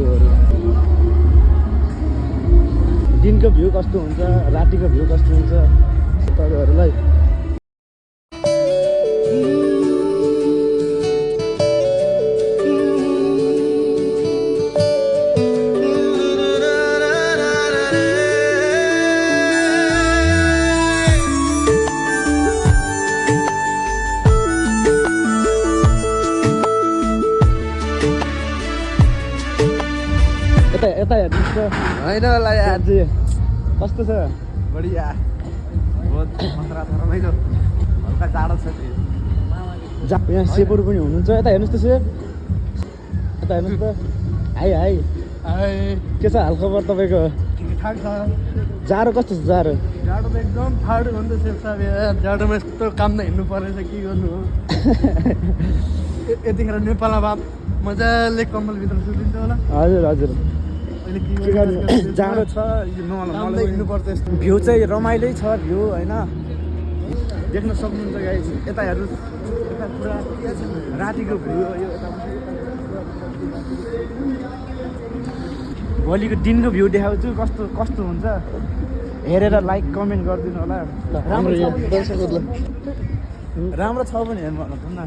भ्यूहरू। दिनको भ्यू कस्तो हुन्छ, रातिको भ्यू कस्तो हुन्छ तपाईँहरूलाई यता हेर्नुहोस् त होइन होला यार, कस्तो छ? बढिया बहुत खतरा छ, रमाइलो, हल्का जाडो छ। यहाँ सेपहरू पनि हुनुहुन्छ। यता हेर्नुहोस् त से, यता हेर्नुहोस् त। हाई हाई, के छ हालखबर तपाईँको? ठिकठाक छ। जाडो कस्तो छ? जाडो जाडो त एकदम फाडो हो नि त सेफ साहब यार, जाडोमा यस्तो काम त हिँड्नु परेछ, के गर्नु हो। यतिखेर नेपालमा मजाले कम्बलभित्र सुतिन्छ होला। हजुर हजुर, अहिले के गर्नु, जाडो छ। हिँड्नुपर्छ यस्तो। भ्यू चाहिँ रमाइलै छ भ्यू होइन, देख्न सक्नुहुन्छ गाइस। यता हेर्नुहोस्, यता पुरा रातिको भ्यू हो यो। भोलिको दिनको भ्यू देखाउँछु कस्तो कस्तो हुन्छ, हेरेर लाइक कमेन्ट गरिदिनु होला। राम्रो राम्रो छ भने हेर्नु न,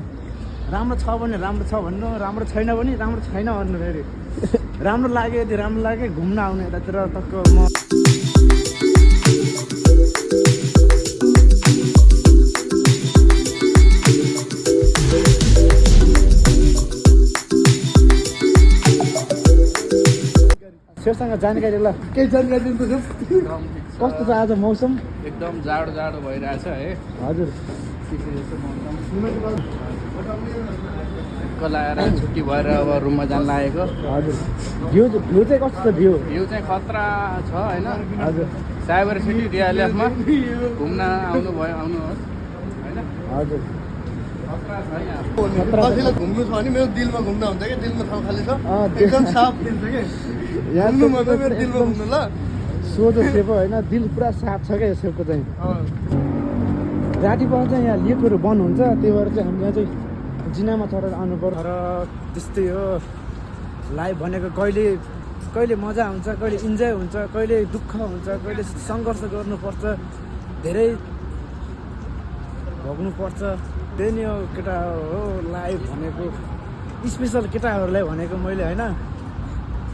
राम्रो छ भने राम्रो छ भन्नु, राम्रो छैन भने राम्रो छैन भन्नु। फेरि राम्रो लाग्यो, यदि राम्रो लाग्यो घुम्न आउने यतातिर टक्क म। सेवसँग जानकारी ल, केही जानकारी दिनु। कस्तो छ आज मौसम? एकदम जाडो जाडो भइरहेछ है। हजुर, लाएर छुट्टी भएर अब रुममा जान लागेको। हजुर। भ्यू भ्यू चाहिँ कस्तो छ? भ्यू चाहिँ खतरा छ होइन। हजुर साइबर सिटी डिएलएफमा घुम्न आउनुभयो, आउनुहोस् होइन। हजुर, खतरा छ यहाँ। कसैलाई घुम्नु छ भने मेरो दिलमा घुम्दा हुन्छ कि, दिलमा ठाउँ खाली छ, एकदम साफ दिल छ कि। यहाँ घुम्नु मन मेरो दिलमा घुम्नु ल। सोझो सेप होइन, दिल पुरा साफ छ क्या यो सेपको चाहिँ। राति पख चाहिँ यहाँ लेकहरू बन्द हुन्छ, त्यही भएर चाहिँ हामी यहाँ चाहिँ जिनामा चढेर आउनु पर्छ। र त्यस्तै हो लाइफ भनेको, कहिले कहिले मजा हुन्छ, कहिले इन्जोय हुन्छ, कहिले दुःख हुन्छ, कहिले सङ्घर्ष गर्नुपर्छ, धेरै भोग्नुपर्छ। त्यही नै हो केटा हो लाइफ भनेको, स्पेसल केटाहरूलाई भनेको मैले होइन।